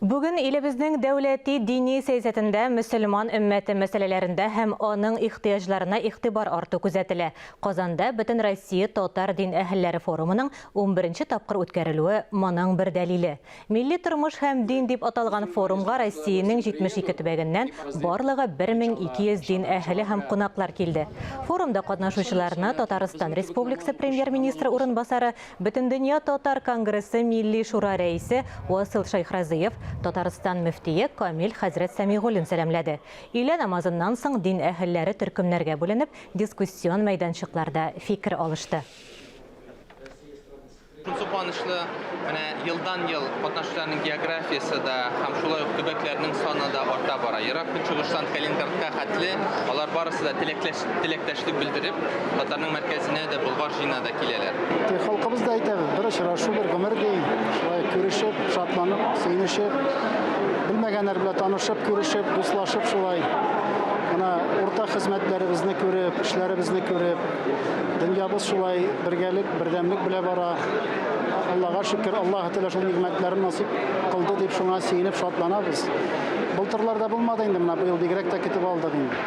Бүген илебезнең дәүләти дини сәясәтендә мөселман өммәте мәсьәләләрендә һәм аның ихтыяҗларына игътибар арту күзәтелә. Казанда Бөтенроссия татар дин әһелләре форумының унберенче тапкыр үткәрелүе моның бер дәлиле. Милли тормыш һәм дин дип аталган форумга Россиянең 72 төбәгеннән барлыгы 1200 дин әһеле һәм кунаклар килде. Форумда катнашучыларны Татарстан Республикасы Премьер-министры урынбасары, Бөтендөнья татар конгрессы Милли шура рәисе Васил Шәйхразыев, Татарстан мөфтие Камил хәзрәт Сәмигуллин сәламләде. Өйлә намазыннан соң дин әһелләре төркемнәргә бүленеп, дискуссион мәйданчыкларда фикер алышты. Шунысы куанычлы, менә елдан-ел катнашучыларның географиясе дә һәм шулай ук төбәкләрнең саны да арта бара. Ерак Көнчыгыштан Калининградка хәтле алар барысы да теләкләш, теләктәшлек белдереп, татарның мәркәзенә дә, Болгар җыенына да киләләр. Тик халкыбыз да әйтә, бер очрашу, бер гомер ди. Шулай күрешеп, шатланып, сөенешеп, белмәгәннәр белән танышып, күрешеп, дуслашып шулай. Менә уртак хезмәтләребезне күреп, эшләребезне күреп, дөньябыз шулай бергәлек, бердәмлек белән бара. Аллага шөкер, Аллаһы Тәгалә шул нигъмәтләрен насыйп кылды дип шуңа сөенеп шатланабыз. Былтырларда булмады инде, менә быел бигрәк тә көтеп алдык инде.